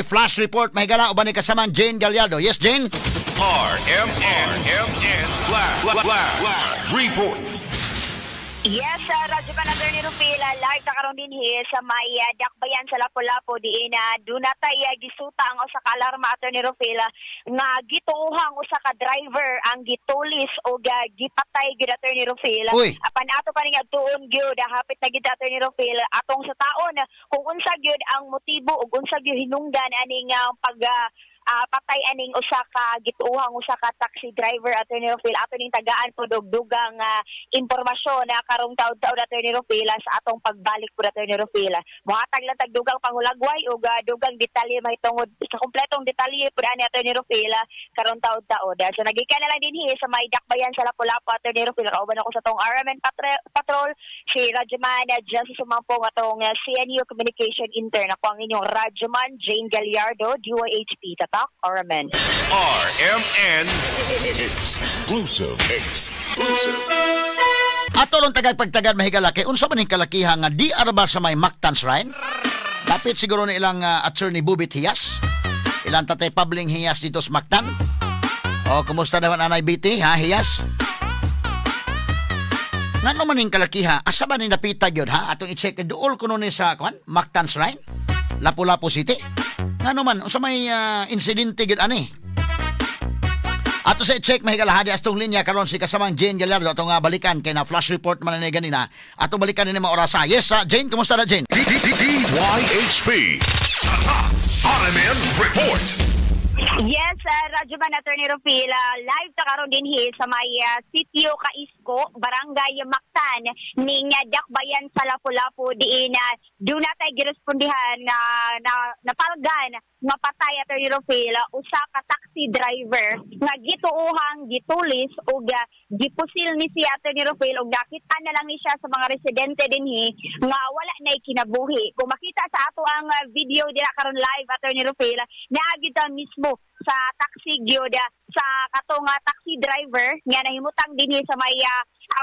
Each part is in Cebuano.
Flash report mahigala uban ni kasamang Jane Gallardo. Yes, Jane. RMN MN Flash Flash Flash Report. Yes, Radyo Man, Attorney Rufil, live ta karon dinhi sa may dakbayan sa Lapu-Lapu diin na duna tay gisuta ang usa ka alarma, Attorney Rufil, nga gituohang usa ka driver ang gitulis og gipatay gyud, Attorney Rufil. Uy. Apan ato pa ning adtuon gyud, hapit na gyud, Attorney Rufil, atong sa taon kung unsa gyud ang motibo ug unsa gyud hinungdan aning pag patay aning usa ka gituohang usa ka taxi driver, Attorney Rufil. Ato ning tagaan po og dugang impormasyon na karong taud-taud, Attorney Rufil, sa atong pagbalik po, Attorney Rufil. Mohatag lang tag dugang panghulagway ug dugang detalye mahitungod sa kompletong detalye pud ani, Attorney Rufil, karong taud-taud. So nagikan na lang dinhi sa may dakbayan sa Lapu-Lapu, Attorney Rufil. Kauban ako sa tong RMN Patrol, si Radyoman Jesse Sumampong, atong CNU Communication Intern. Ako ang inyong Radyoman Jane Gallardo, DYHP, Tatak RMN. RMN Exclusive. Exclusive. Ato ron tagag pagtagad mahigala kay unsa man ning kalakiha nga di arba sa may Mactan Shrine? Dapit siguro ni ilang attorney Bubit Hiyas. Ilang tatay Pabling Hiyas dito sa Mactan. O, kumusta naman anay BT ha, Hiyas? Ngano man ning kalakiha, asa ba ni napita gyud ha? Atong i-check duol kuno ni sa kwan, Mactan Shrine, Lapu-Lapu City. Ngano man unsa may insidente gyud ani? Ato sa i-check mahigala hadi astong linya karon si kasamang Jane Gallardo, atong balikan kay na flash report man ni ganina. Atong balikan ni mga orasa. Yes, Jane, kumusta na, Jane? D D D DYHP. Tatak RMN Report. Yes, Radyoman Attorney Rufil, live ta karon dinhi sa may Sitio Kaisco, Barangay Mactan, ning dakbayan sa Lapu-Lapu diin duna tay girespondihan nga na napalgan nga patay, Attorney Rufil, usa ka taxi driver nga gituohang gitulis ug gipusil ni si Attorney Rufil ug nakita na lang ni siya sa mga residente dinhi nga wala nay kinabuhi. Kung makita sa ato ang video dira karon live, Attorney Rufil, naa gyud ta mismo sa taxi gyud, sa katong taxi driver nga nahimutang dinhi sa may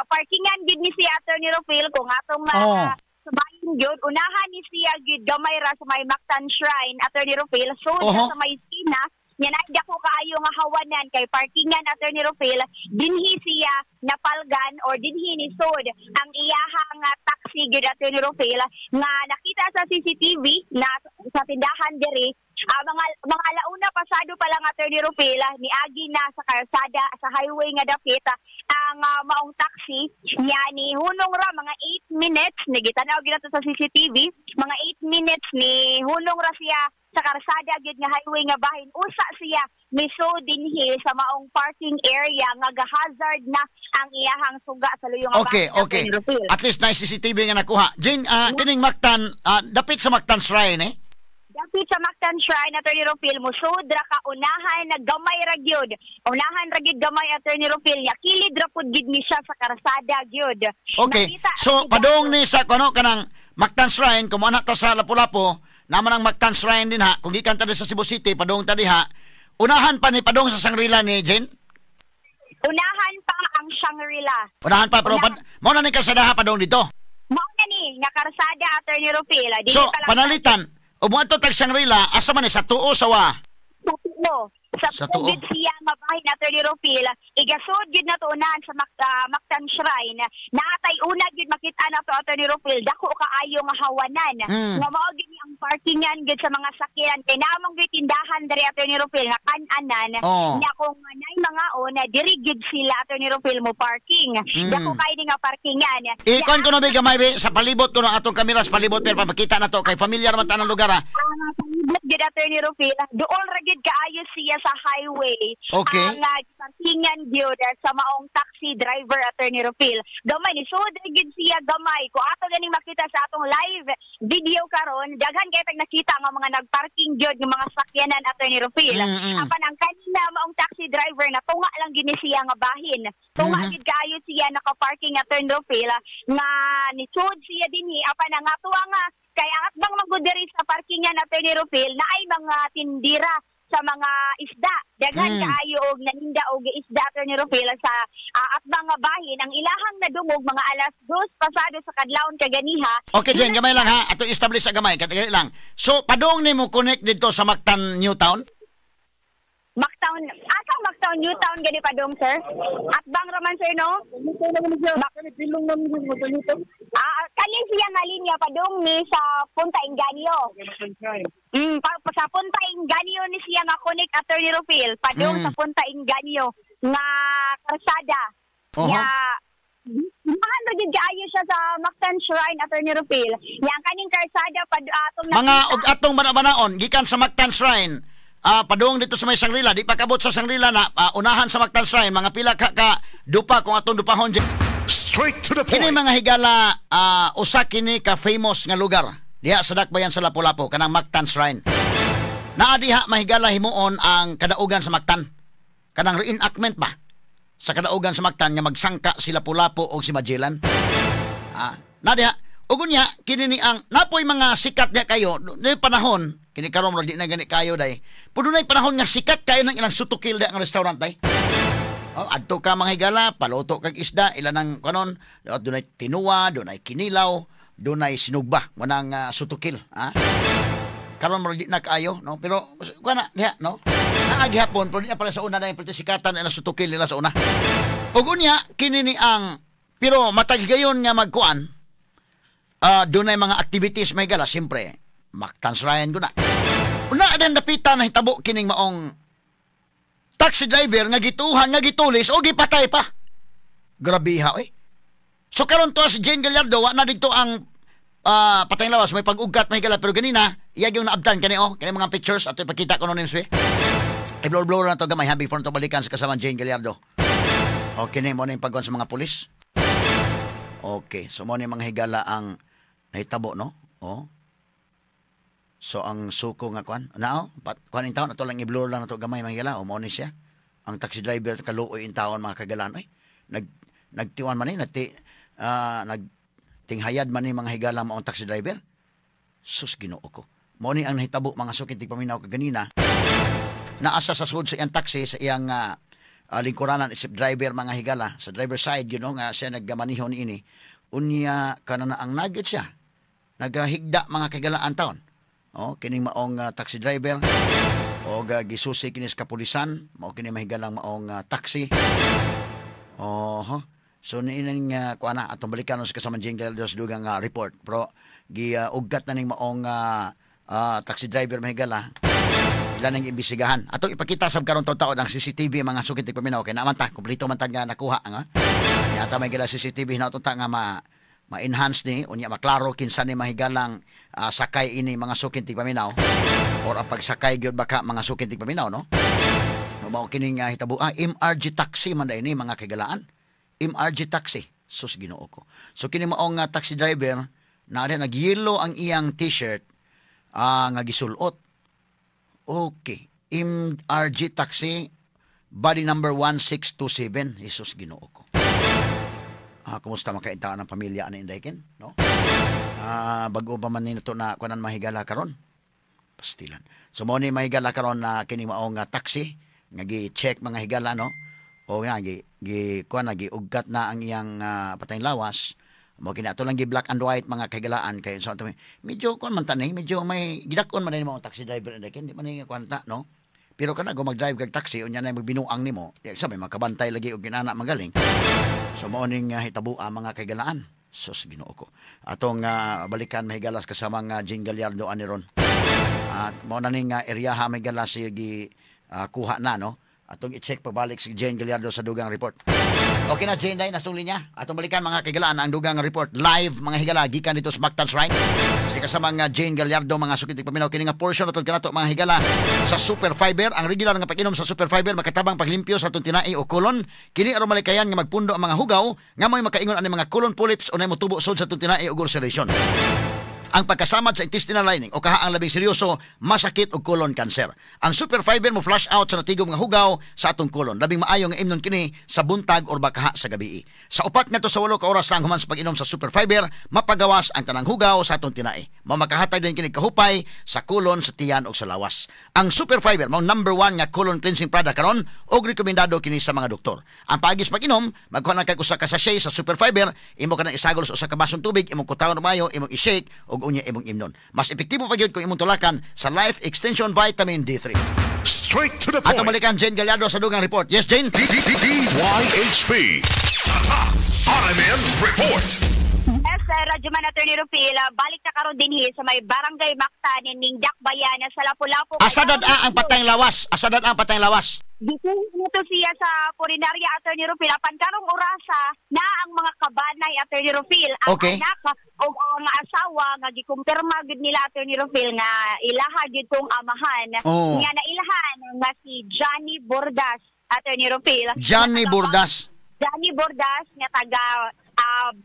parkingan gid ni si Attorney Rufil. Kung atong sa bayin gyud, unahan ni siya gyud gamay ra sa may Mactan Shrine, Attorney Rufil, so sa may sina nya na dako kaayo nga hawanan kay parkingan, Attorney Rufil, dinhi siya napalgan or dinhi ni sud ang iyahang taxi gyud, Attorney Rufil, nga nakita sa CCTV na sa tindahan diri, mga alauna pasado pa lang, Attorney Rufil, niagi na sa kalsada sa highway nga dapit ang maong taxi nya. Ni hunong ra mga 8 minutes ni gitanaw gyud nato sa CCTV, mga 8 minutes ni hunong ra siya sa karsada gyud nga highway nga bahin, usa siya miso dinhi sa maong parking area nga gahazard na ang iyahang suga sa luyo nga bahin, Attorney Rufil. At least na CCTV nga nakuha. Jane, kining Mactan, dapit sa Mactan Shrine eh. Dapit sa Mactan Shrine, Attorney Rufil, musud ra ka unahan na gamay ra gyud. Unahan ra gyud gamay, Attorney Rufil, ya kilid ra pud gid ni siya sa karsada gyud. Okay. Nakita So padung ni sa kuno kanang Mactan Shrine kung anak ta sa Lapu-Lapu, naman ang Mactan Shrine din ha. Kung gikan ta di sa Cebu City, padung ta diha. Unahan pa ni padung sa Shangri-La ni Jane? Unahan pa ang Shangri-La. Unahan pa pero Unahan. Mao na ni kalsadaha padung dito. Mao na ni nga karsada, Attorney Rufil. Dili So pa lang panalitan, ug moadto tag Shangri-La, asa man ni, sa tuo, sa wa? Sa tuo. Sa Sa tuo. Gid siya nga bahin, Attorney Rufil, igasod gid nato unahan sa Mactan Shrine. Naatay una gid makita nato, Attorney Rufil, dako kaayo nga hawanan. Nga mao gid ni ang parkingan gid sa mga sakyan. Kay naamong gid tindahan diri, Attorney Rufil, nga kan-anan. Nya kung nay mga na diri gid sila, Attorney Rufil, mo parking. Dako kaayo ni nga parkingan. Ikon ko no bi gamay bi sa palibot ko no atong kamera sa palibot pero makita na to kay familiar man tanang lugar ha. Ang palibot gid, Attorney Rufil, dool ra gid kaayo siya sa highway. Ang parkingan gyud sa maong taxi driver, Attorney Rufil. Gamay ni sud gid siya gamay. Kung ato ganing makita sa atong live video karon, daghan kay tag nakita nga mga nagparking gyud nga mga sakyanan, Attorney Rufil. Apan ang kanina maong taxi driver na tunga lang gini siya nga bahin. Tunga gid kaayo siya naka-parking, Attorney Rufil, nga nisud siya dinhi. Apan ang ato nga kay ang atbang magud diri sa parkingan, Attorney Rufil, na ay mga tindira sa sa mga isda. Daghan kaayo og naninda og isda, Attorney Rufil, sa at mga bahin ang ilahang nadungog mga 2:00 pasado sa kadlawon kaganiha. Okay, Jen, gamay lang ha. Ato establish sa gamay, katigay lang. So, padung nimo connect dito sa Mactan New Town? Mactown, asang Mactown New Town gani padung, sir? Atbang raman, sir, no? Kani siya nga linya padung ni sa Punta Inganyo. Sa Punta Inganyo ni siya nga connect, Attorney Rufil, padung sa Punta Inganyo nga kalsada. Ya, mahal na gid kaayo siya sa Mactan Shrine, Attorney Rufil. Yang kaning kalsada pad atong Mga og atong bana-banaon gikan sa Mactan Shrine, padung dito sa may Shangri-La, di pa kabot sa Shangri-La na, unahan sa Mactan Shrine, mga pila ka dupa kung atong dupahon. Straight to the Kini point. mga higala, usa kini ka famous nga lugar diha sa Dakbayan sa Lapu-Lapu, kanang Mactan Shrine. Naa diha, mahigala, himuon ang kadaugan sa Mactan. Kanang reenactment ba? Sa kadaugan sa Mactan nga magsangka si Lapu-Lapu o si Magellan. Na diha. Ug unya kini ni ang napoy mga sikat niya kayo ni panahon kini karon, murag di na gani kayo day. Pero dunay panahon nga sikat kayo ng ilang sutukil diha nga restaurant day. Oh, adto ka, mga higala, paluto kag isda, ilan ang kanon, dunay tinuwa, dunay kinilaw, dunay sinugba, manang sutukil, ha? Karon murag di na kaayo, no? Pero kuan na diha, no? Naa gihapon, pero di na pala sa una na yung sikatan nila sutukil nila sa una. Ug unya kini ni ang pero matag gayon nga magkuan, dunay mga activities, may gala, siyempre, Mactan Shrine ko na. Una din dapitan na hitabo kining maong taxi driver nga gituhan, nga gitulis o gipatay pa. Grabiha oy. So karon to si Jane Gallardo wa na didto ang patay lawas, may pag-ugat, may gala, pero ganina iya yung naabtan kani, oh, kani mga pictures ato ipakita ko no swe. I-blur blur na to gamay ha before to balikan sa kasama Jane Gallardo. Okay ni mo na yung pagkuhan sa mga pulis. Okay, so mo ni mga higala ang nahitabo, no? Oh. So ang suko nga kuan, nao, pat kuan in taon ato lang i-blur lang nato gamay, mga higala, o mo ni siya. Ang taxi driver kaluoy in taon, mga kagalan oy. Nagtiwan man ni nagti nagtinghayad man ni, mga higala, mo ang taxi driver. Sus, Ginoo ko. Mo ni ang nahitabo, mga suki tigpaminaw, kaganina. Naasa sa sud sa iyang taxi sa iyang lingkuranan isip driver, mga higala, sa driver side nga siya naggamaniho niini. Unya kanana ang nagyod siya. Nagahigda, mga kagalaan, taon. Oh, kining maong taxi driver o gisusi kini sa kapulisan, mao kini mahigalang maong taxi. Oho. So niining kuana atong balikan sa kasama Jane Gallardo sa dugang report. Pero gi ugat na ning maong taxi driver, mahigala. Ila nang imbestigahan. Atong ipakita sab karon taon ang CCTV, mga sukit paminaw, kay naman ta kumpleto man ta nga nakuha nga. Yata may gila CCTV na ta nga ma ma-enhance ni unya maklaro kinsa ni mahigalang sakay ini, mga sukin tigpaminaw, or ang pagsakay gyud baka, mga sukin tigpaminaw, no? Mao kining hitabo, MRG taxi man ini, mga kagalaan. MRG taxi. Sus, Ginoo ko. So kini maong taxi driver na nagyelo ang iyang t-shirt nga gisulot. Okay. MRG taxi body number 1627. Jesus, Ginoo ko. Kumusta makaintaan ang pamilya ani Indayken, no? Bago pa man ni nato na kunan, mahigala, karon. Pastilan. So mo ni, mahigala, karon na kini maong taxi nga gi-check, mga higala, no? O nga gi gi kuan na giugkat na ang iyang patayng lawas. Mo kini ato lang gi black and white, mga kahigalaan, kay so ato medyo kuan man tani, medyo may gidakon man ni mo taxi driver Indayken, di man ni kuan ta, no? Pero kana go mag-drive kag taxi unya na magbinuang nimo, di sa may makabantay lagi og ginana magaling. So mao ning hitabo mga kahigalaan. Sus, Ginoo ko. Atong balikan, mahigalas, kasama nga Jane Gallardo ani ron. At mao na ning eryaha, mahigala, si gi kuha na, no. Atong i-check pabalik si Jane Gallardo sa dugang report. Okay na, Jane, dahil nasuli niya. Atong balikan, mga kaigalaan, ang dugang report live, mga higala, gikan dito sa Mactan Shrine. Si kasama nga Jane Gallardo, mga sukit paminaw, kini nga portion atong kanato, mga higala, sa Super Fiber. Ang regular nga pag-inom sa Super Fiber makatabang paglimpyo sa atong tinai o kolon. Kini aron malikayan nga magpundo ang mga hugaw nga mo'y makaingon ani mga colon polyps o nay motubo sud sa atong tinai o ulceration. Ang pagkasamad sa intestinal lining o kaha ang labing seryoso, masakit og colon cancer. Ang Super Fiber mo flush out sa natigom nga hugaw sa atong colon. Labing maayo nga imnon kini sa buntag or bakaha sa gabi. Sa 4 ngadto sa 8 ka oras lang human sa pag-inom sa Super Fiber, mapagawas ang tanang hugaw sa atong tinai. Mao makahatag din kini kahupay sa colon, sa tiyan ug sa lawas. Ang Super Fiber mao number one nga colon cleansing product karon ug rekomendado kini sa mga doktor. Ang paagi sa pag-inom, magkuha lang kag usa ka sachet sa Super Fiber, imo kanang isagol sa usa ka basong tubig, imong kutawon mayo, imong i-shake ug unya imong imnon. Mas epektibo pa gyud kung imong tulakan sa Life Extension Vitamin D3. Straight to the Ato point. balikan Jane Gallardo sa dugang report. Yes, Jane? D D D DYHP. Tatak RMN Report. Yes, Radyoman Attorney Rufil, balik na karon dinhi sa may Barangay Mactan ning Dakbayan sa Lapu-Lapu. Asa dad-a ang patayng lawas? Asa dad-a ang patayng lawas? Dito siya sa Purinaria, Attorney Rufil. Apan karong orasa na ang mga kabanay, Attorney Rufil, ang anak o ang asawa nga gikumpirma gud nila, Attorney Rufil, nga ilaha gid tong amahan nga nailahan nga si Johnny Bordas, Attorney Rufil. Johnny Nga taga Bordas. Johnny Bordas nga taga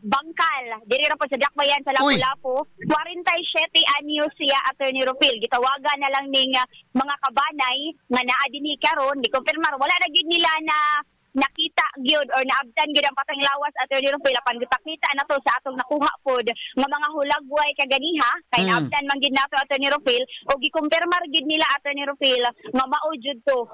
Bangkal, diri ra po sa Dakbayan sa Uy. Lapu-Lapu. 47 anyos siya, Attorney Rufil. Gitawagan na lang ning mga kabanay nga naa dinhi karon, gikumpirmar wala na gyud nila na nakita gyud or naabtan gyud ang patang lawas, Attorney Rufil, apan gipakita na to sa atong nakuha pod nga mga hulagway kaganiha kay naabtan man gyud nato, Attorney Rufil, o gikumpirmar gyud nila, Attorney Rufil, nga mao jud to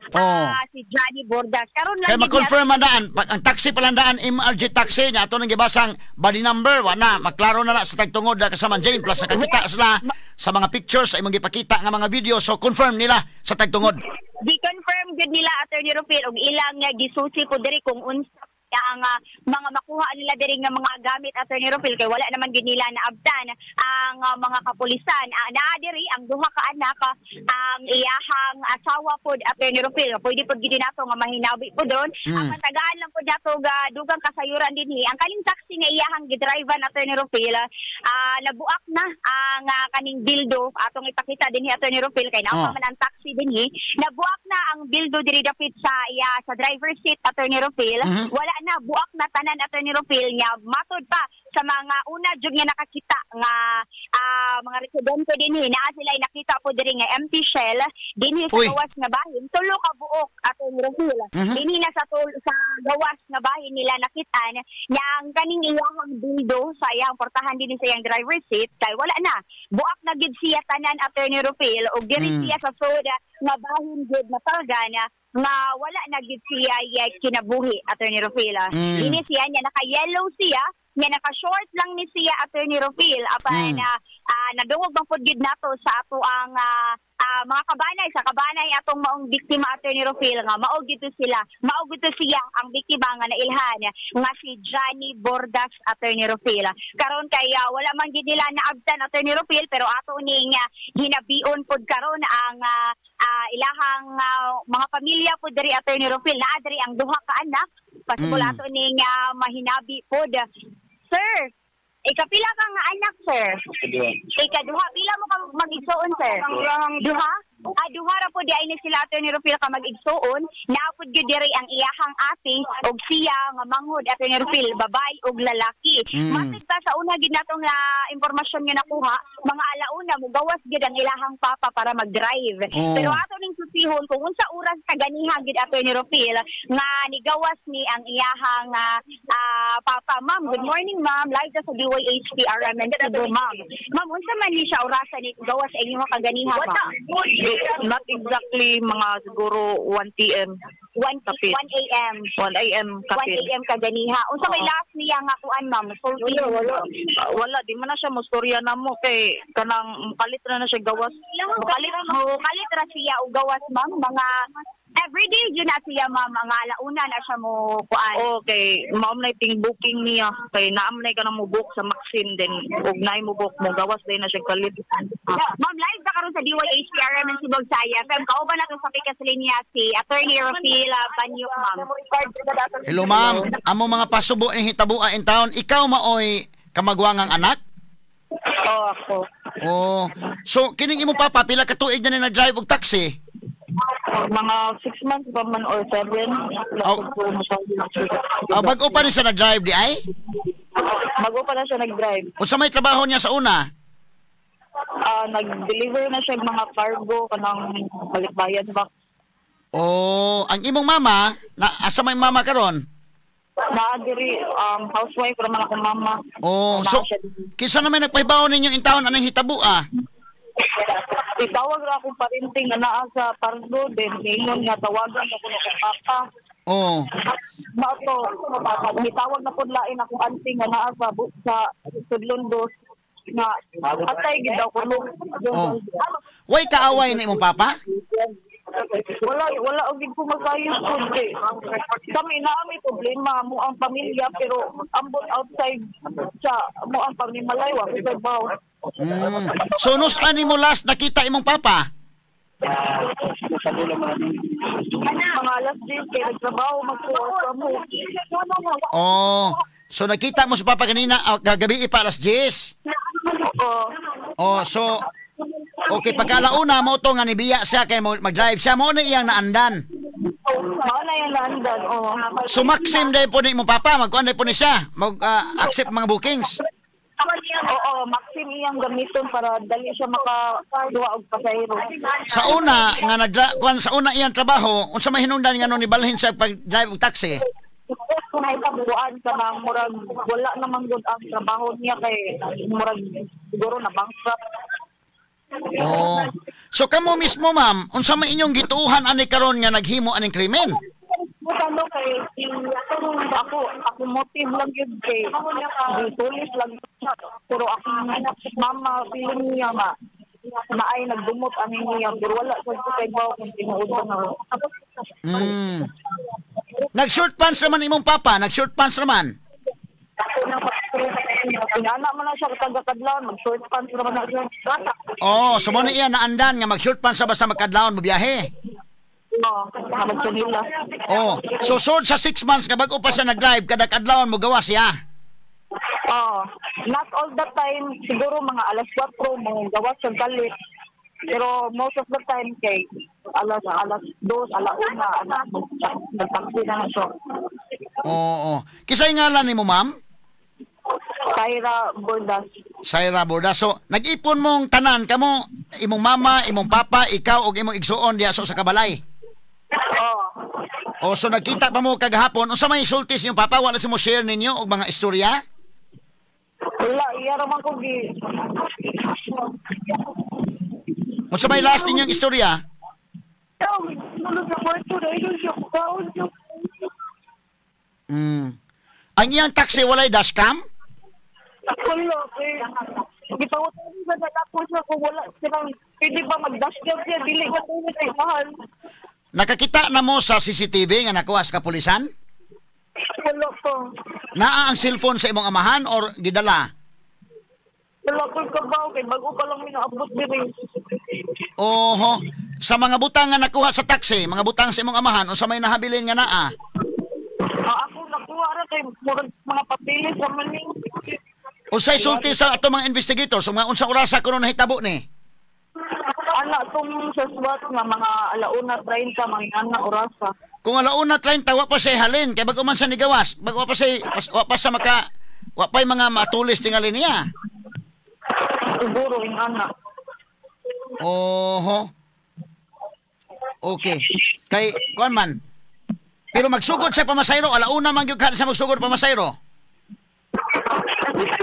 si Johnny Bordas karon lang Kay gyud ma-confirm man daan, ang taxi pala daan, MRG taxi niya, ato nang gibasang body number, wa na, maklaro na na sa tagtungod na kasama Jane, plus nakakita sila sa mga pictures, sa imong gipakita nga mga video, so confirm nila sa tagtungod. Gi-confirm gud nila, Attorney Rufil, og ilang nga gisusi po diri kung unsa ang mga makuha nila diri nga mga gamit, Attorney Rufil, kay wala naman gid nila naabtan ang mga kapulisan. Naa diri ang duha ka anak, ang iyahang asawa pod, Attorney Rufil. Pwede pod gid nato nga mahinabi pod doon. Ang tagaan lang pod nato ga dugang kasayuran dinhi, ang kaning taxi nga iyahang gidrive-an, Attorney Rufil, nabuak na ang kaning bildo. Atong ipakita dinhi, Attorney Rufil, kay naa man ang taxi dinhi. Nabuak na ang bildo diri dapit sa iya sa driver seat, Attorney Rufil. Wala na, buak na tanan, Attorney Rufil, nya matod pa sa mga una jud nga nakakita nga mga residente dinhi, naa sila nakita po diri nga empty shell dinhi sa Uy. gawas nga bahin, tulo ka buok, Attorney Rufil. Dinhi na sa gawas nga bahin nila nakitaan nga ang kaning iyahang bildo sa iyang portahan dinhi sa iyang driver seat kay wala na, buak na gid siya tanan, Attorney Rufil, ug diri siya sa soda nga bahin gid natalgan nga wala na gid siya kinabuhi, Attorney Rufil. Dinhi siya niya naka-yellow siya nga naka-short lang ni siya, Attorney Rufil, apan nadungog bang pud gid nato sa ato ang mga kabanay, sa kabanay atong maong biktima, Attorney Rufil, nga mao gid to sila, mao gid to siya ang biktima nga nailhan nga si Johnny Bordas, Attorney Rufil. Karon kay wala man gid nila naabtan, Attorney Rufil, pero ato ning hinabion pod karon ang ilahang mga pamilya pod diri, Attorney Rufil. Naa diri ang duha ka anak. Possible ato ning mahinabi pod. Sir, ikapila ka nga anak, sir? Ikaduha. Pila mo ka mag-igsuon, sir? Duha? Duha ra po di ay ni sila, Attorney Rufil, ka mag-igsuon. Naa pod gyud diri ang iyahang ate og siya nga manghod, Attorney Rufil, babae og lalaki. Matod pa sa una gid nato nga impormasyon nga nakuha, mga alauna mugawas gyud ang ilahang papa para mag-drive. Pero ato ning susihon kung unsa oras kaganiha gid, Attorney Rufil, nga nigawas ni ang iyahang papa. Ma'am, good morning, ma'am. Live ta sa DYHP RMN Cebu, ma'am. Ma'am, unsa man ni siya orasa ni gawas sa inyo kaganiha, ma'am? Not exactly, mga siguro 1 p.m. 1 Kapit. 1 a.m. 1 a.m. 1 kapit. a.m. kaganiha. Unsa may last niya nga kuan, ma'am? Sulti? Wala, wala, di man na siya mostorya na mo kay kanang kalit na na siya gawas. Kalit mo, kalit ra siya og gawas, ma'am. Mga everyday yun na siya, ma'am, mga alauna na siya mo kuan. Okay, mao na ting booking niya kay naam na ka na mo book sa Maxim then ug naay mo book mo gawas din na siya kalit. Ma'am, live ka karon sa DYHP RMN Cebu sa IFM. Kauban nato sa pikas linya si Attorney Rufil Banyok, ma'am. Hello ma'am, amo mga pasubo ning hitabua in town, ikaw maoy kamagwangang anak? Oh, ako. Oh, so kining imong papa pila ka tuig na ni nag-drive og taxi? Mga 6 months pa man or 7. Oh. Ah, bag-o pa ni siya nag-drive di ay? Bago pa na siya nag-drive. Unsa may trabaho niya sa una? Nag-deliver na siya mga cargo kanang balikbayan ba. Oh, ang imong mama, na asa may mama karon? Naa diri, housewife ra man akong mama. Oh, so kinsa na may nagpahibaw ninyo in town anang hitabo ah? Itawag ra akong parinting nga naa sa Pardo, then ingon nga tawagan ako na akong papa. Oh. Mao to, gitawag na pud lain akong auntie nga naa sa sa Sudlon Dos nga atay gid daw kuno. Oh. Way kaaway ni imong papa? Wala og gid ko masayos pud kay kami naa may problema mo ang pamilya, pero ambot outside sa mo ang panimalay wa ko baw. So nus ani mo last nakita imong papa? Mga alas 10 kay nagtrabaho magkuha sa mo. Oh, so nakita mo sa papa kanina kagabi pa alas 10. Oo. Oh, so okay, pagkalauna mo to nga nibiya siya kay mag-drive siya mo na iyang naandan. Mao na yung naandan. Oh. So Maxim dahil po ni imong papa, magkuan dahil po ni siya, mag-accept mga bookings. Oo, Maxim iyang gamiton para dali siya makaduha og pasahero. Sa una nga nagkuan sa una iyang trabaho, unsa may hinungdan nga no nibalhin siya pag-drive og taxi? Kuan ka nang murag wala naman gud ang trabaho niya kay murag siguro na bankrupt. Oh. So kamo mismo ma'am, unsa may inyong gituohan ani karon nga naghimo aning krimen? Ako motive lang yun kay gitulis lang siya. Pero akong mama feeling niya nga naay nagdumot ani niya, pero wala sa kay bawo kung tinuod ba na. Nag-short pants naman imong papa, nag-short pants naman. Ingana man na siya taga-kadlawon, mag-short pants naman na siya. Oh, so mo na iya naandan nga mag-short pants sa basta magkadlawon mo biyahe. Oo, magsunila. Oh, so sod sa 6 months nga bag-o pa siya nag-drive kada kadlawon mo gawa siya. Oo. Not all the time, siguro mga alas 4 mo gawas sa galit. Pero most of the time kay alas 2, alauna, nagtaxi na siya. Oo. Kisay ngalan nimo ma'am? Syra Bordas. Syra Bordas. So, nag-ipon mong tanan kamo, imong mama, imong papa, ikaw ug imong igsuon diha so sa kabalay. Oo. O so nagkita pa mo kagahapon, unsa may sultis yung papa, wala si mo share ninyo og mga istorya? Wala, iya ra man ko gi. Unsa may last ninyong istorya? Ang iyang taxi walay dashcam? Wala, eh. Gipangutana ba na ako siya kung wala silang, pwede ba mag-dashcam siya, dili ba ito kay mahal? Nakakita na mo sa CCTV nga nakuha sa kapulisan? Wala pa. Naa ang cellphone sa imong amahan or gidala? Wala ko kabaw kay bago pa lang minaabot diri. Oho. Sa mga butang nga nakuha sa taxi, mga butang sa imong amahan, unsa may nahabilin nga naa? Ako nakuha ra kay murag mga papeles ra man ni. Unsay sulti sa ato mga investigators, mga unsang orasa kuno nahitabo ni? Ana tong sa SWAT nga mga alauna 30 mga ana orasa. Kung alauna 30 wa pa siya halin kay bag-o man siya nigawas, bag wa pa siya wa pa siya maka wa pay mga matulis tingali niya. Siguro ing ana. Oho. Okay. Kay kuan man. Pero magsugod siya pamasayro, alauna man gyud ka siya magsugod pamasayro.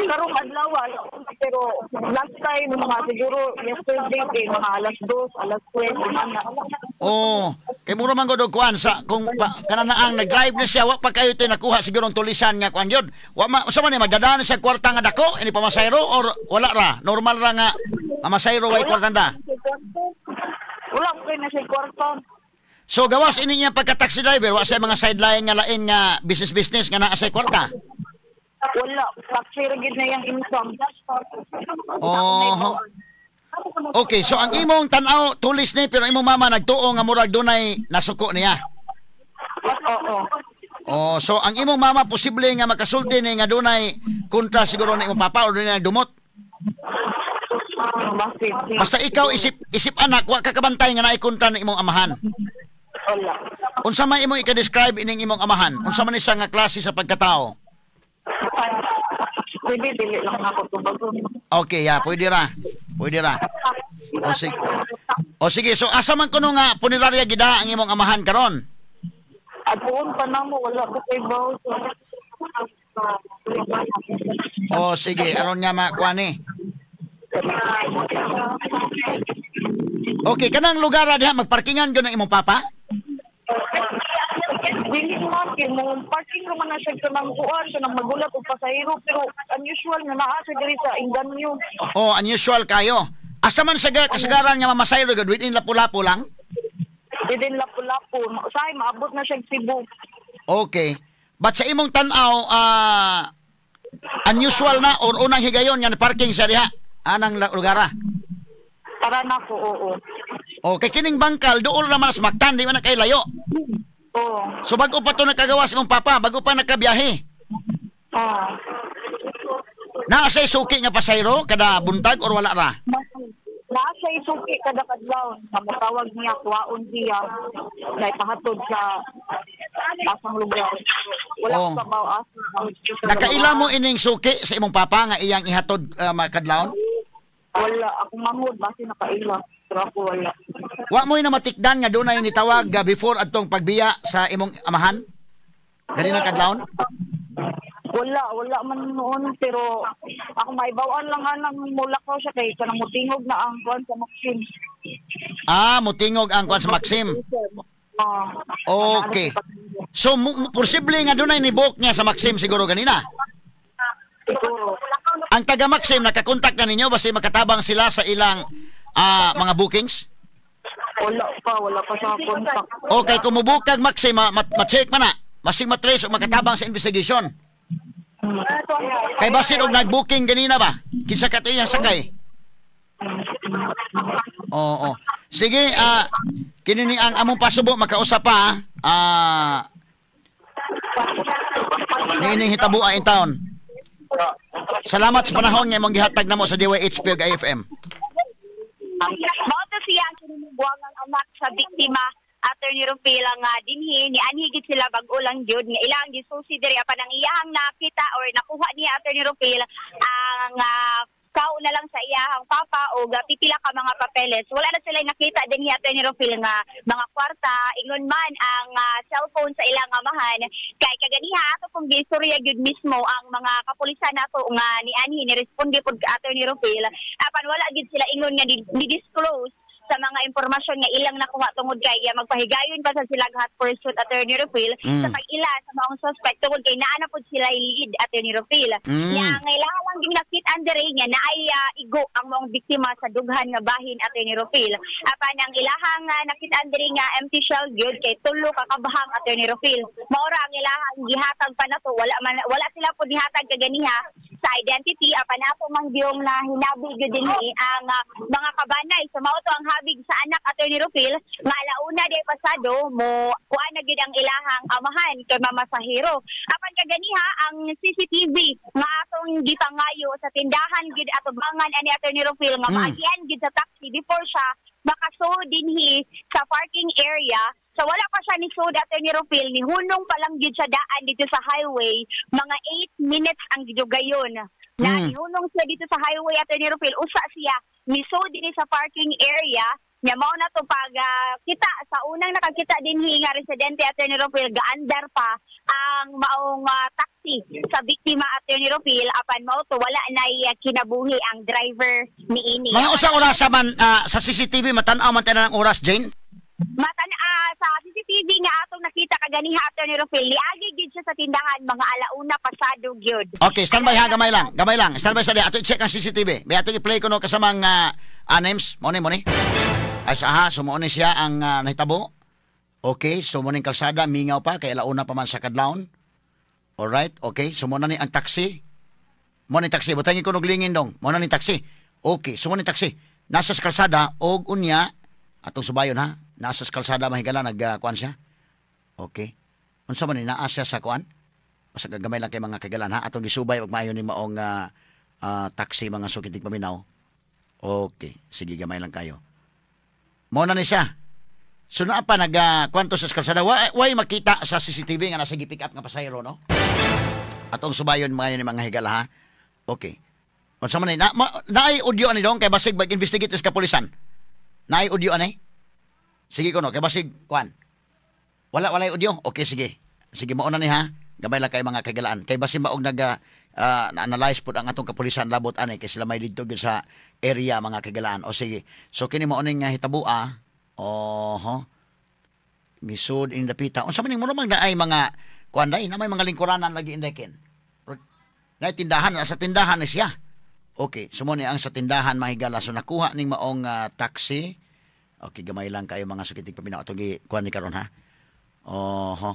Karong adlaw pero last time mga siguro yesterday kay mga alas 2, alas 3 ana. Oh, kay mura man gud og kuan sa kung kananaang nag-drive ni siya wa pa kayo toy nakuha siguro ang tulisan nga kuan yun. Wa ma unsa man ni magdadaan siya kwarta nga dako ini pamasayro or wala ra, normal ra nga pamasayro way kwarta da. Wala ko na siya kwarta. So gawas ini niya pagka taxi driver wa siya mga sideline nga lain nga business nga naa sa kwarta. Wala, taxi ra gid na yang income. Oh. Okay, so ang imong tan-aw tulis ni pero imong mama nagtuo nga murag dunay nasuko niya. Oo. Oh, so ang imong mama posible nga makasulti ni nga dunay kontra siguro ni imong papa o dunay dumot. Basta ikaw isip anak wa ka kabantay nga naay kontra ni imong amahan. Wala. Unsa man imong i-describe ining imong amahan? Unsa man siya nga klase sa pagkatao? Pwede, dili lang ako tubagon. Okay, ya, pwede ra. Pwede ra. O sige. O sige, so asa man kuno nga punerarya gida ang imong amahan karon? Atuon pa na mo, wala ko kay baw. O sige, aron nga makuha ni. Okay, kanang lugar diha magparkingan gyud ang imong papa? Dili man kay mo parking ra man na siya kanang kuan kanang magulat og pasahero pero unusual nga naa siya diri sa Inganyo. Oh, unusual kayo. Asa man sa kasagaran nga mamasayro gyud within Lapu-Lapu lang? Within Lapu-Lapu, usahay maabot na siya Cebu. Okay. But sa imong tan-aw, unusual na or unang higayon nga parking siya diha anang lugar? Para nako, oo. Okay, kining bangkal duol ra man sa Mactan, di man na kay layo. Oo. So bago pa to nakagawa sa imong papa, bago pa nakabiyahe. Oo. Naa say suki nga pasayro kada buntag or wala ra? Naa say suki kada kadlaw, motawag niya kuwaon siya na ipahatod sa asang lugar. Wala ko kabaw asa. Nakaila mo ining suki sa imong papa nga iyang ihatod makadlawon? Wala, akong manghod basi nakaila. Pero ako wala. Wa mo'y namatikdan nga dunay nitawag before adtong pagbiya sa imong amahan? Dali na kadlawon? Wala man noon pero ako maibawaan lang anang mulakaw siya kay kanang mutingog na ang kuan sa Maxim. Ah, mutingog ang kuan sa Maxim. Okay. So posible nga dunay ni-book niya sa Maxim siguro ganina. Siguro. Ang taga Maxim nakakontak na ninyo basta makatabang sila sa ilang mga bookings? Wala pa sa contact. Okay, kung mubukag Maxim, ma-check man na. Masing matrace o makatabang sa investigation. Kay basin og nag-booking ganina ba? Kinsa ka iyang sakay? Oo. Sige, kini ni ang among pasubo makausap pa niining hitabo in town. Salamat sa panahon nga imong gihatag namo sa DYHP ug IFM. Mao to siya ang kinumugwangang anak sa biktima, Attorney Rufil, nga dinhi ni anhi gid sila bag-o lang gyud nga ilang gisusi diri apan ang iyahang nakita or nakuha niya, Attorney Rufil, ang kao na lang sa iyahang papa o pipila ka mga papeles. Wala na sila nakita dinhi, Attorney Rufil, nga mga kwarta, ingon man ang cellphone sa ilang amahan. Kay kaganiha ato kung gistorya gyud mismo ang mga kapulisan nato nga nianhi ni responde pud ka, Attorney Rufil, apan wala gyud sila ingon nga ni-disclose sa mga impormasyon nga ilang nakuha tungod kay magpahigayon pa sa sila hot pursuit, Attorney Rufil, sa pag-ila sa maong suspect tungod kay naa na pud sila lead, Attorney Rufil. Nya ang ilaha lang ging nakit-an diri nga naay igo ang maong biktima sa dughan nga bahin, Attorney Rufil. Apan ang ilahang nakit-an diri nga empty shell gyud kay tulo ka kabahang, Attorney Rufil. Maora ang ilahang gihatag pa nato, wala sila pud gihatag kaganiha sa identity apan ato man gyung na hinabi gyud dinhi ang mga kabanay. So mao to ang habig sa anak, Attorney Rufil, nga alauna day pasado mo kuan na gyud ang ilahang amahan kay mamasahero. Apan kaganiha ang CCTV nga atong gipangayo sa tindahan gyud atubangan ani, Attorney Rufil, nga maagian gyud sa taxi before siya makasud dinhi sa parking area. So wala pa siya ni sud, Attorney Rufil, ni hunong pa lang gyud sa daan dito sa highway, mga 8 minutes ang gidugayon. Na nihunong siya dito sa highway, Attorney Rufil, usa siya nisud dinhi sa parking area. Nya mao na to pag kita sa unang nakakita dinhi nga residente, Attorney Rufil, gaandar pa ang maong taxi sa biktima, Attorney Rufil, apan mao to wala nay kinabuhi ang driver niini. Mga usa orasa man sa CCTV matan-aw man tanan ang oras, Jane? Matan sa CCTV nga atong nakita kaganiha, Attorney Rufil, niagi gyud siya sa tindahan mga alauna pasado gyud. Okay, standby ha, gamay lang. Gamay lang. Standby sa diha. Ato i-check ang CCTV. May ato i-play ko no kasamang names. Mo ni. Ay sa ha, so mo ni siya ang nahitabo. Okay, so mo ning kalsada mingaw pa kay alauna pa man sa kadlawon. Alright, okay. So mo na ni ang taxi. Mo ni taxi, butangin ko og lingin dong. Mo na ni taxi. Okay, so mo ni taxi. Nasa sa kalsada og unya atong subayon ha. Nasa sa kalsada mahigala nagkuan siya. Okay. Unsa man ni naa siya sa kuan? Basta gamay lang kay mga kagalan ha. Atong gisubay og maayo ni maong taxi mga sukitig paminaw. Okay, sige gamay lang kayo. Mo na ni siya. So naa pa nag kwanto sa kalsada. Way makita sa CCTV nga nasa gi-pick up nga pasahero no. Atong subayon maayo ni mga higala ha. Okay. Unsa man ni na, naay audio ani dong kay basig mag-investigate sa kapulisan. Naay audio ani? Sige kuno kay basig kuan. Wala, walay audio. Okay, sige. Sige, mao na ni ha. Gamay lang kay mga kagalaan. Kay basin maog nag na-analyze pod ang atong kapulisan labot ani kay sila may didto gyud sa area, mga kagalaan. O sige. So kini mao ning hitabua. Oho. Misud in dapita. Unsa man ning mura man naay mga kuan day, na may mga lingkuranan lagi inday ken. Na tindahan, sa tindahan ni siya. Okay, so mo ni ang sa tindahan, mga higala. So nakuha ning maong taxi. Okay, gamay lang kayo, mga sukitig paminaw. Atong gi kuan ni karon ha. Oho.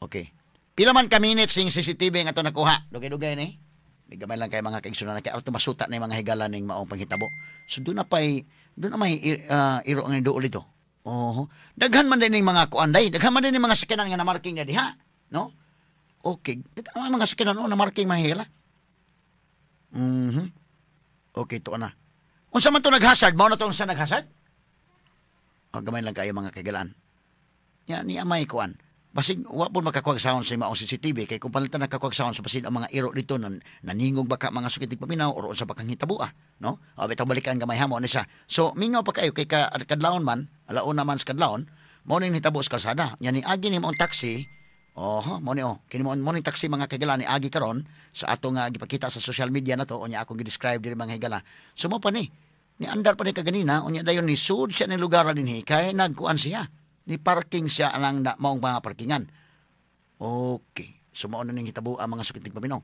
Okay. Pila man ka minutes ning CCTV nga ato nakuha? Dugay-dugay ni. May gamay lang kay mga kaigsunan kay ato masuta na yung mga higala ning maong panghitabo. So doon na pay doon na may iro ang duol dito. Oho. Daghan man din ning mga kuan day. Daghan man din ning mga sakyanan nga na-marking na diha, no? Okay. Daghan man mga sakyanan, oh, na-marking, mga higala. Okay, to na. Unsa man to naghasad? Mao na to sa naghasad? Oh, gamay lang kayo, mga kagalaan. Ya ni amay kuan. Basig wa po makakuwag sound sa maong CCTV kay kung palitan nakakuwag sound sa basin ang mga iro dito nan naningog baka, mga sukitig paminaw, or unsa pa kang hitabua, no? O bitaw balikan gamay ha mo ni siya. So mingaw pa kayo kay ka, kadlawon man, alauna man sa kadlawon, mao ning hitabo sa kalsada. Nya ni agi ni maong taxi. Oho, mo ni oh. Kini mo ning taxi, mga kagala, ni agi karon sa atong gipakita sa social media na to unya akong gi-describe diri, mga higala. So mo pa ni ni andar pa ni kaganina, unya dayon ni sud siya ni lugar dinhi kay nagkuan siya. Ni parking siya ang na, maong mga parkingan. Okay. So mao na ning hitabo ang mga sukitig paminaw.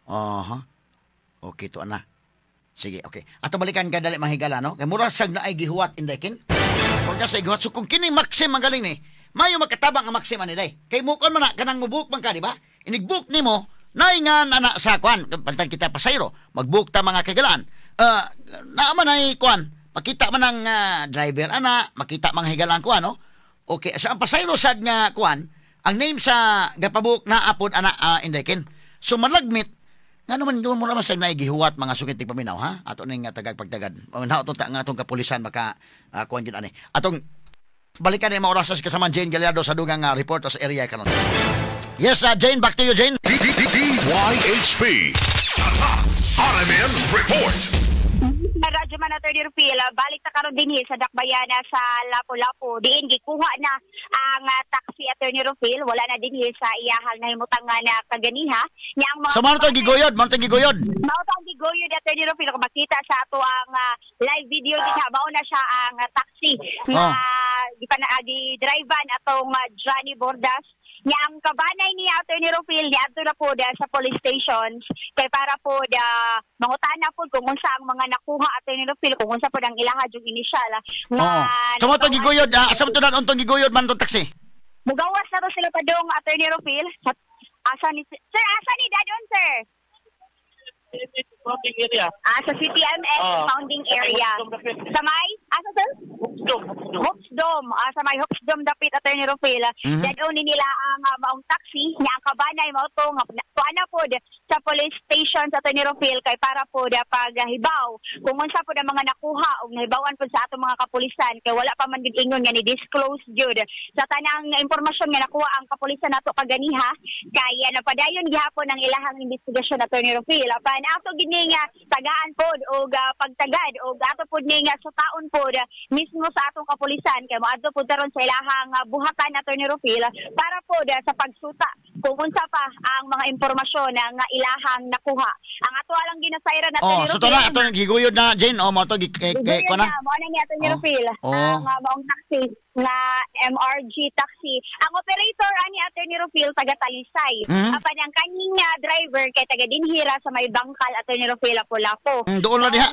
Aha. Okay to ana. Sige, okay. Ato balikan ka dali, mga higala, no? Kay mura siyag naay gihuwat indekin. Mura sa gihuwat. So kung kini Maxim magaling ni, mayo makatabang ang Maxim ani day. Kay mukon man na kanang mubook man ka, di ba? Inigbook nimo, naingan ana sa kwan, pantan kita pasayro, magbook ta, mga kagalaan. Naa man ay kwan, makita man ang driver ana, makita mga higalaan kuan, no? Okay, sa ang pasayro sad nga kuan, ang name sa gapabook na apod ana indekin. So malagmit nga naman doon mo naman sa naigihuwat, mga sukit paminaw ha. Ato ning tagag pagtagad. Ang nato ta nga atong kapulisan maka kuan gyud ani. Atong balikan ni mga oras sa kasama Jane Gallardo sa dugang reporter sa area karon. Yes, Jane, back to you, Jane. D D D DYHP. Tatak RMN Report. Radyo man, Attorney Rufil, balik ta karon dinhi sa Dakbayana sa Lapu-Lapu. Diin gikuha na ang taxi, Attorney Rufil, wala na dinhi sa iyahang nahimutangan na kaganiha. Nya ang mga So mao to giguyod, mao to giguyod. Mao to ang giguyod, Attorney Rufil, kung makita sa ato ang live video dinha, mao na siya ang taxi nga gipan gi-drivean atong Johnny Bordas. Nya ang kabanay ni Attorney Rufil niadto na po da sa police stations kay para po da mangutana po kung unsa ang mga nakuha, Attorney Rufil, kung unsa po ang ilaha yung inisyal nga Oh. So mao to giguyod, asa man to na tong giguyod man tong taxi? Mugawas na to sila padong, Attorney Rufil. Asa ni sir, asa ni dadon, sir? Impounding area. Ah, sa CTMS impounding area. Sa may asa, sir? Dome. Hoops Dome. Ah, sa may Hoops Dome dapit, Attorney Rufil. Dadon ni nila ang maong taxi. Nya ang kabanay mao to nga tuan na pod sa police station sa Attorney Rufil kay para pod paghibaw kung unsa pod ang mga nakuha ug nahibawan pod sa atong mga kapulisan kay wala pa man gid ingon nga ni disclose jud sa tanang impormasyon nga nakuha ang kapulisan nato kaganiha kay napadayon gihapon ang ilahang investigasyon, Attorney Rufil. Apan ato gid ni nga tagaan pod og pagtagad og ato pod ni nga sutaon pod mismo sa atong kapulisan kay moadto pod karon sa ilahang buhatan, Attorney Rufil, para pod sa pagsuta kung unsa pa ang mga impormasyon nga ilahang nakuha. Ang ato lang ginasayran, Oh, Attorney so to na Rufil. ato giguyod na, Jane. Oh, mao to gi kay, kay, Giguyod kuan na. na, mao na ni Attorney Rufil. Ang maong taxi nga MRG taxi. Ang operator ani, Attorney Rufil, taga Talisay. Apan ang kaning driver kay taga dinhira sa may Bangkal, Attorney Rufil, Lapu-Lapu. Doon na diha.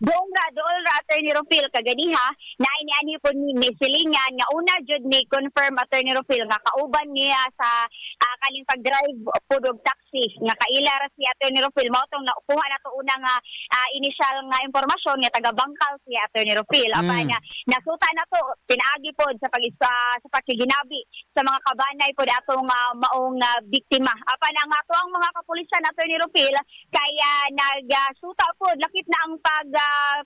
Doon ra, Attorney Rufil, kaganiha na iniani po ni silingan nga una jud ni confirm, Attorney Rufil, nga kauban niya sa kaning pag-drive pud og taxi nga kaila ra si Attorney Rufil. Mao tong nakuha na to una nga initial nga impormasyon nga taga Bangkal si Attorney Rufil. Apan nasuta na to pinaagi pod sa pag sa pakiginabi sa mga kabanay pod atong maong biktima. Apan ang ato ang mga kapulisan, Attorney Rufil, kaya nagsuta pod lakip na ang pag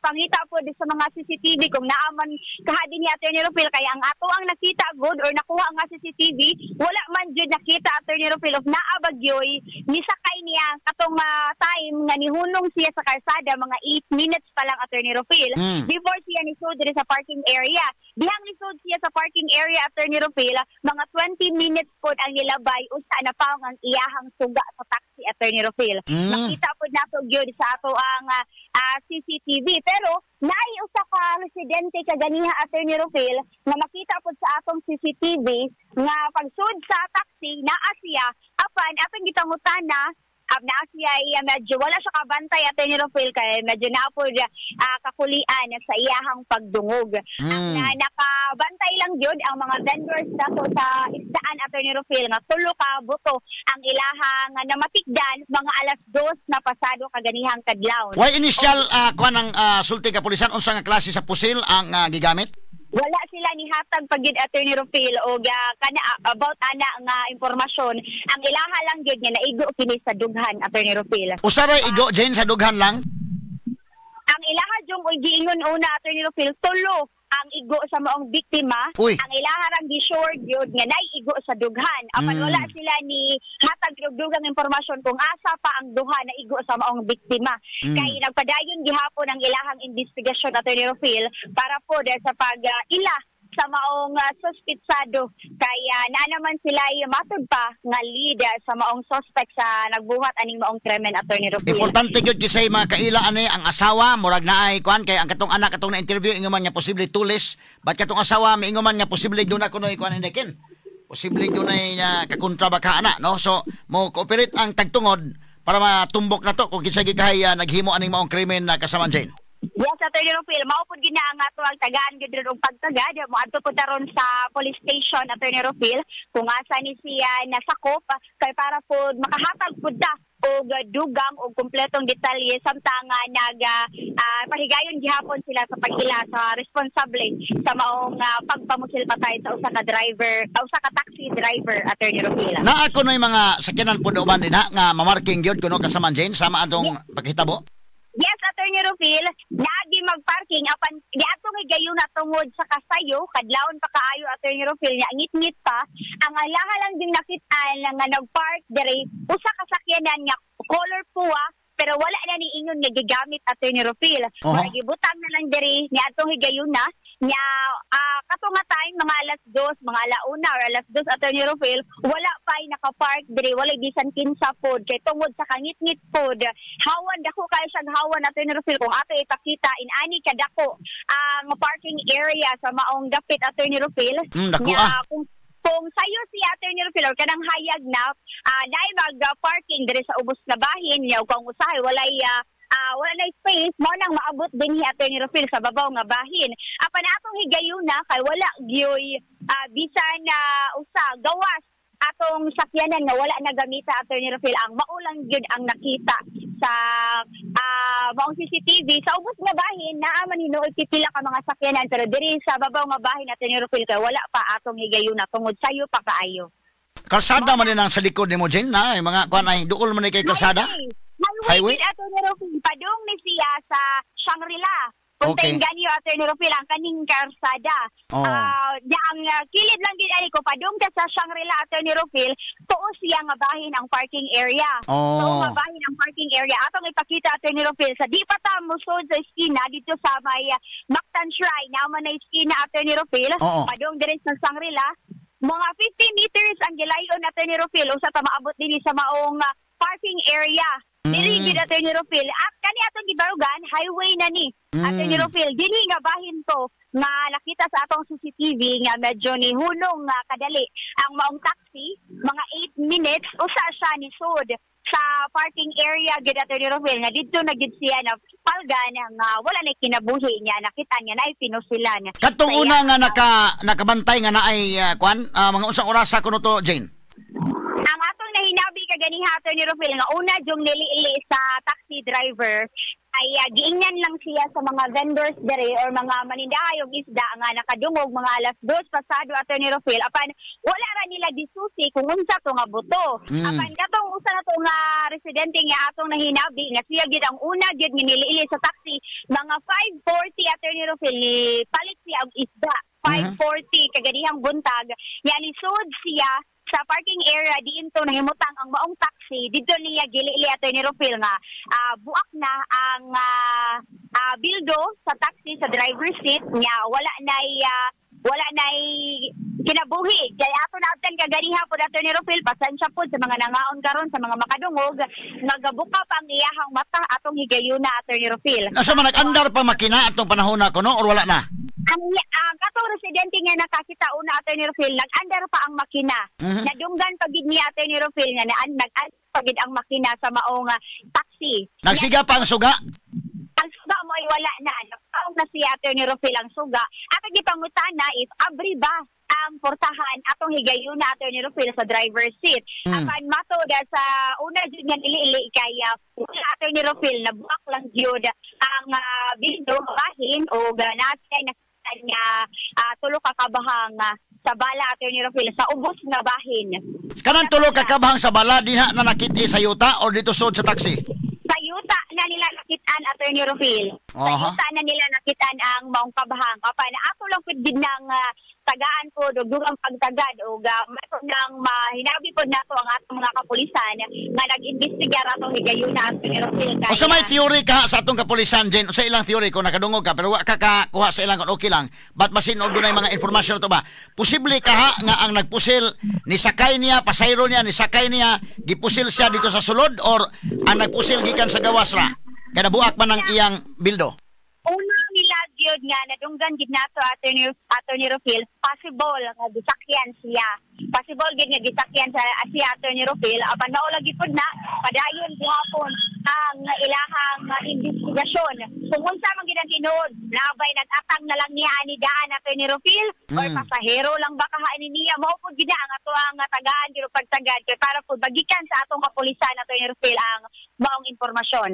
pangita po sa mga CCTV kung naaman kaha dinhi, Attorney Rufil, kaya ang ato ang nakita good or nakuha nga CCTV, wala man jud nakita, Attorney Rufil, of naa ba gyoy nisakay niya katong time nga nihunong siya sa kalsada, mga 8 minutes pa lang, Attorney Rufil, before siya nisud diri sa parking area. Dihang nisud siya sa parking area, Attorney Rufil, mga 20 minutes pod ang nilabay, usa na pa ang iyahang suga sa taxi, Attorney Rufil. Makita pod nato gyud sa ato ang CCTV, pero naay usa ka residente kaganiha, Attorney Rufil, nga makita pod sa atong CCTV nga pagsud sa taxi naa siya, apan atong gitangutana, naa siya iya medyo wala siya kabantay, Attorney Rufil, kay medyo naa pod kakulian sa iyahang pagdungog. Na nakabantay lang gyud ang mga vendors nato sa isdaan, Attorney Rufil, nga tulo ka buto ang ilahang namatikdan mga 2:00 na pasado kaganihang kadlawon. Why initial kuan ang sulti kapulisan, unsa nga klase sa pusil ang gigamit? Wala sila nihatag pagid, Attorney Rufil, og kana about ana nga impormasyon. Ang ilaha lang gyud nga naigo kini sa dughan, Attorney Rufil. Usa ra igo, Jane, sa dughan lang? Ang ilaha jung giingon una, Attorney Rufil, tulo ang igo sa maong biktima. Uy. Ang ilaha rang gi-sure gyud nga naiigo sa dughan. Apan wala sila ni hatag og dugang impormasyon kung asa pa ang duha na igo sa maong biktima. Kay nagpadayon gihapon ang ilahang investigasyon, Attorney Rufil, para po dahil sa pag ila sa maong suspitsado, kaya naa naman sila matud pa nga lead sa maong suspect sa nagbuhat aning maong krimen, Attorney Rufil. Importante gyud kisay mga kaila ani ang asawa murag naay kuan, kay ang katong anak katong na interview ingon man nga posible tulis, but katong asawa miingon man nga posible duna kunoy kuan ken. Posible dunay kakontra ba ka ana, no? So mo cooperate ang tagtungod para matumbok na to kung kinsa gikahay naghimo aning maong krimen na kasaman, Jane. Yes, Attorney Rufil, mao pud gina ang ato ang tagaan gid og pagtagad. Moadto pud taron sa police station, Attorney Rufil, kung asa ni siya nasakop, kay para pud makahatag pud ta og dugang og kumpletong detalye samtang nag pahigayon gihapon sila sa pag-ila sa responsable sa maong pagpamusil patay sa usa ka driver, usa ka taxi driver, Attorney Rufil. Naa kunoy mga sakyanan pud uban dinha nga mamarking gyud kuno kasaman, Jane, sama atong paghitabo? Yes, Attorney Rufil, naagi magparking apan diadtong higayon na tungod sa kasayo, kadlawon pa kaayo, Attorney Rufil, nya ngit-ngit pa. Ang alaha lang din nakitaan nga nagpark diri usa ka sakyanan nga color puwa, pero wala na ni ingon nga gigamit, Attorney Rufil. Mura gibutang na lang diri niadtong higayon na nya kato nga time mga 2:00, mga 1:00 or 2:00, Attorney Rufil, wala pa'y nakapark diri, walay bisan kinsa pod kay tungod sa kangitngit pod. Hawan dako kay siyang hawan, Attorney Rufil, kung ato ipakita inani kadako ang parking area sa maong dapit, Attorney Rufil. Dako, Nya, kung sayo si Attorney Rufil or kanang hayag na naay mag-parking diri sa ubos na bahin niya, kung usahay walay wala na space, mao nang maabot din hi Attorney Rufil sa babaw nga bahin. Apan atong higayuna kay wala gyoy bisan usa gawas atong sakyanan nga wala nagamita, Attorney Rufil. Ang maulang gyud ang nakita sa maong CCTV sa ubos nga bahin, naa man hinuoy pipila ka mga sakyanan, pero diri sa babaw nga bahin, Attorney Rufil, kay wala pa atong higayuna tungod sayo pa kaayo. Kalsada man din ang sa likod nimo, Jane, na mga kuan ay duol man ni kay kalsada. Highway, Attorney Rufil, padung ni siya sa Shangri-La. Punta Inganyo, Attorney Rufil, ang kaning karsada. Ang kilid lang din ani ko, padung ka sa Shangri-La, Attorney Rufil, tuo siya nga bahin ang parking area. Tuo nga bahin ang parking area. Atong ipakita, Attorney Rufil, sa di pa ta musod sa eskina dito sa may Mactan Shrine, naman na eskina, Attorney Rufil, padung diri sa Shangri-La, mga 50 meters ang gilayon, Attorney Rufil, usa ta maabot dinhi sa maong parking area. Dili gid, Attorney Rufil. At kani atong gibarugan, highway na ni. Attorney Rufil, dili nga bahin to nga nakita sa atong CCTV nga medyo ni hunong nga kadali ang maong taxi, mga 8 minutes usa siya ni sud sa parking area gid, Attorney Rufil, nga didto na gid siya na palgan nga wala na kinabuhi niya, nakita niya na pinusilan. Katong una nga nakabantay nga naay kuan, mga unsang orasa kuno to, Jane? Ang atong nahinabi kaganiha, Attorney Rufil, nga una jung niliili sa taxi driver, Ay giingnan lang siya sa mga vendors dere or mga manindahayog isda nga nakadungog mga alas 2 pasado, Attorney Rofil, apan wala ra nila gisusi kung unsa to nga buto. Apan katong usa na to nga residente nga atong nahinabi nga siya gid ang una gid nga niliili sa taxi mga 5:40, Attorney Rofil, ni palit siya og isda 5:40 kaganihang buntag. Ya lisod siya sa parking area diin to nahimutang ang maong taxi. Didto niya gilili, Attorney Rofil, nga buak na ang bildo sa taxi sa driver's seat niya, wala nay kinabuhi. Kay ato naabtan kaganiha po, Attorney Rofil, pasensya po sa mga nangaon karon, sa mga makadungog, nagabuka pa ang iyahang mata atong higayuna, Attorney Rofil. Nasa man nag-andar pa makina atong panahon na kuno or wala na? Ang katong residente nga nakakita una, Attorney Rofil, nag-andar pa ang makina. Nadunggan pa gid niya, Attorney Rofil, nga nag-andar pa gid ang makina sa maong taxi. Nagsiga pa ang suga? Ang suga mo ay wala na. Nagpaong na siya, Attorney Rofil, ang suga. At gipangutana if abri ba ang portahan atong higayuna, Attorney Rofil, sa driver's seat. Apan matod sa una jud nga niliili kay wala, Attorney Rofil, nabuak lang jud ang bildo bahin o nasa nakita nga tulo ka kabahang sa bala, Attorney Rofil, sa ubos nga bahin. Kanang tulo ka kabahang sa bala dinha na nakit-i sa yuta or dito sud sa taxi? Sa yuta na nila nakitaan, Attorney Rofil. Sa yuta na nila nakitaan ang maong kabahang. Apan ato lang pud gid ng tagaan po dugang pagtagad o nang mahinabi po nato ang atong mga kapulisan nga nag-imbestigar atong higayuna, Attorney Rofil. Unsa may theory ka sa atong kapulisan, Jen? Sa ilang theory kung nakadungog ka pero wa ka kakuha sa ilang, okay lang. But basin og dunay mga informasyon to ba? Posible kaha nga ang nagpusil ni sakay niya, pasayro niya, ni sakay niya, gipusil siya dito sa sulod or ang nagpusil gikan sa gawas ra? Kaya nabuak man ang iyang bildo. Una nila gyud nga nadunggan gid nato, Attorney Rofil, possible nga gisakyan siya. Possible gid nga gisakyan sa siya, Attorney Rofil. Apan mao lagi pud na padayon gihapon ang ilahang investigasyon. Kung unsa man gid ang tinuod, nabay nag-atang na lang niya ani daan, Attorney Rofil, or pasahero lang ba kahaini niya, mao pud gid na ang atoang tagaan gid pagtagad kay para pud bagikan sa atong kapulisan, Attorney Rofil, ang maong impormasyon.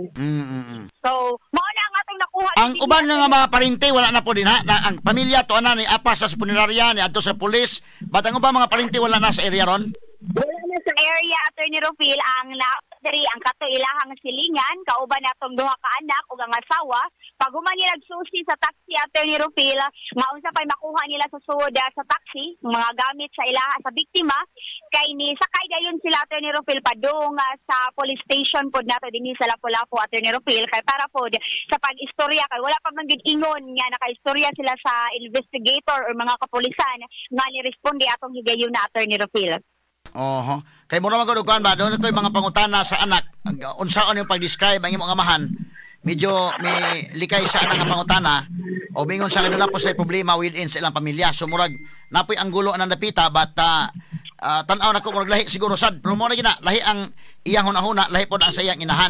So, mao na ang atong nakuha. Ang uban nga mga parente wala na po din ha. Na, ang pamilya to ana ni apa sa punerarya ni adto sa pulis. But ang uban mga parente wala na sa area ron? Wala na sa area, Attorney Rofil. Ang diri ang kato ilahang silingan kauban natong duha ka anak ug ang asawa. Pag human nila susi sa taxi, Attorney Rofil, nga unsa pay makuha nila sa sulod sa taxi, mga gamit sa ilaha sa biktima, kay ni sakay dayon sila, Attorney Rofil, padung sa police station pod nato dinhi sa Lapu-Lapu, Attorney Rofil, kay para pod sa pag-istorya, kay wala pa man gid ingon nga nakaistorya sila sa investigator or mga kapulisan nga ni responde atong higayuna, Attorney Rofil. Oho. Kay mura man gud kuan ba, doon ko'y mga pangutana sa anak, unsaon yung pag-describe ang imong amahan, medyo may likay sa anak nga pangutana o mingon sa kanila po sa problema within sa ilang pamilya. So murag napoy ang gulo ang dapita, but tan-aw na ko murag lahi siguro sad, pero mo na gina lahi ang iyang hunahuna, lahi pod ang sa iyang inahan.